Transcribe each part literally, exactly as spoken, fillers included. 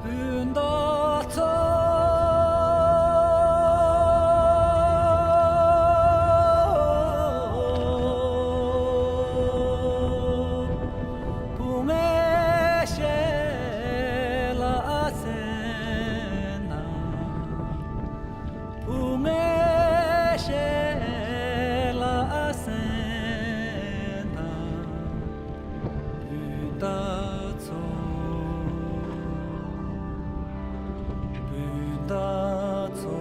སྤུན་ཟླ་ཚོ། བུ་ངའི་ཞལ་ལ་གཟན་དང་། བུ་ངའི་ཞལ་ལ་གཟན་དང་། སྤུན་ཟླ་ཚོ། སྤུན་ཟླ་ཚོ།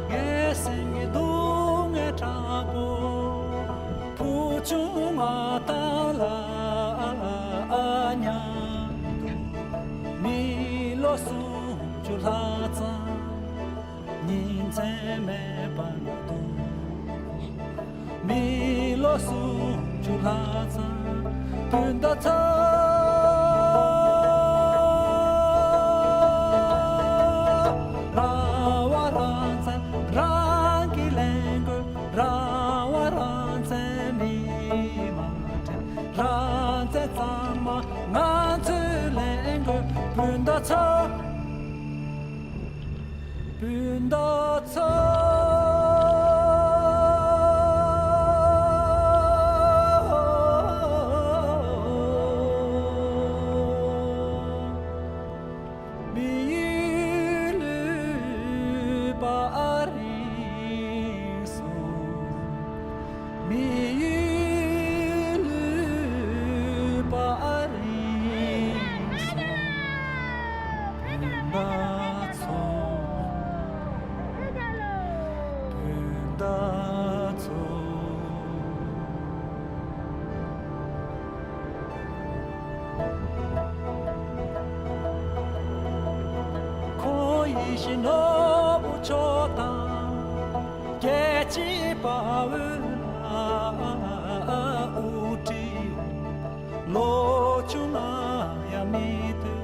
ངའི་སེམས་ཀྱི་སྡུག་བསྔལ་དྲག་པོ། བུ་ཆུང་ང་དང་ལ་མཉམ་དུ། མི་ལོ་སུམ་ཅུ་ལྷག་ཙམ། ཉིན་མཚན་མེད་པར་འདུག་མི་ལོ་སུམ་ཅུ་ལྷག་ཙམ། སྤུན་ཟླ་ཚོ། རང་དབང་རང་བཙན་རང་གིས་ལེན་དགོས། རང་དབང་རང་བཙན་མི་མང་འཕྲད། རང་བཙན་གཙང་མ་ང་ཚོས་ལེན་དགོས། སྤུན་ཟླ་ཚོ། སྤུན་ཟླ་ཚོ། མི་ཡུལ་ལུས་པ་རིང་སོང་། མི་ཡུལ་ལུས་པ་རིང་སོང་། སྤུན་ཟླ་ཚོ། སྤུན་ཟླ་ཚོ། ཁོང་ཡིད་བཞིན་ནོར་བུ་མཆོག་དང་། རྒྱལ་གཅེས་དཔའ་བོའི་ལྷ་དབུ་ཁྲིད། ལོ་བཅོ་ལྔ་ཡང་མི་འདུག་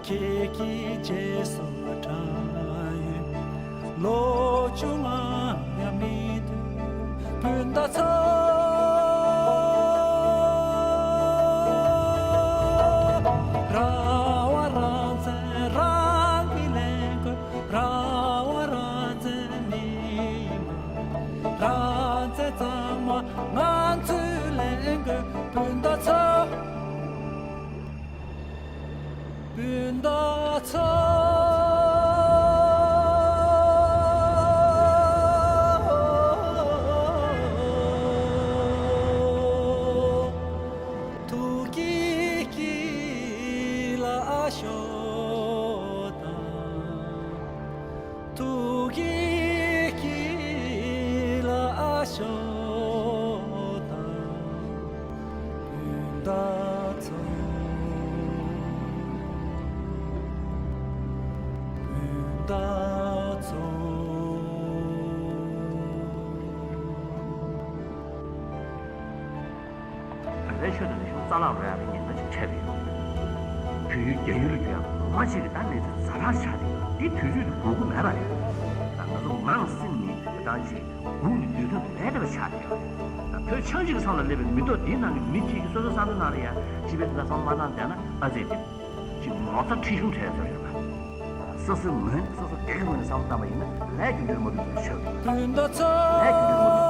ཁྱེད་ཀྱི་རྗེས་སུ་འབྲང་ཡོད། ལོ་བཅོ་ལྔ་ཡང་མི་འདུག་སྤུན་ཟླ་ཚོ། རང་དབང་རང་བཙན་རང་གིས་ལེན་དགོས། རང་དབང་རང་བཙན་མི་མང་། རང་བཙན་གཙང་མ་ང་ཚོས་ལེན་དགོས། སྤུན་ཟླ་ཚོ། སྤུན་ཟླ་ཚོ། ཐུགས་ཀྱི་དཀྱིལ་ལ་ཤོག་དང་། ཐུགས་ཀྱི་དཀྱིལ་ལ་ཤོག་དང་། སྤུན་ཟླ་ཚོ། སྤུན་ཟླ་ཚོ། བོད་པའི་ཆོས་དང་རིག་གཞུང་རྩ་བརླག་འགྲོ་ཡག་གི་ཉེན་ཁ་ཅིག་འཕྲད་པ་ཡོད། བོད་ཡུལ་རྒྱ་ཡུལ་ལ་འགྱུར་ཡག་ངོ་མ་ཅིག་གི་ད་གནས་ཚུལ་ཛ་དྲག་ཆགས་བསྡད་ཡོད། འདི་དུས་ཚོད་དེ་འགོར་གི་མེད་པ་རེད། ད་ང་ཚོ་མང་སེམས་ནས་ད་ཅིག་སྒུག་ནས་སྡོད་ཐབས་མེད་བསྡད་པ་ཆགས་བསྡད་ཡོད། ད་བོད་ཆབ་སྲིད་ཀྱི་མཚམས་ལ་སླེབས་པའི་མི་ཐོག་འདིའི་ནང་གི་མི་གཅིག་གིས་སོ་སོའི་བསམ་བློ་ནང་ལ་ཡ་སྤྱི་པའི་དེ་འདྲ་བསམ་བློ་མ་བཏང་བསྡད་ན་ཨ་ཙི་དེ། ཅིག་ངོ་ཚ་ཁྲེལ་གཞུང་བྲལ་ཚར་ཡོད་པ། སོ་སོའི་ངོས་ནས་སོ་སོ་སྐད་ཀྱི་ངོས་ནས་བསམ་བློ་བཏང་བ་ཡིན་ན་ལས་རྒྱུ་འབྲས་མ་ཐུབ་པའི་ཆོས་རེད། སྤུན་ཟླ་ཚོ། ལས་རྒྱུ་འབྲས་མ་ཐུབ་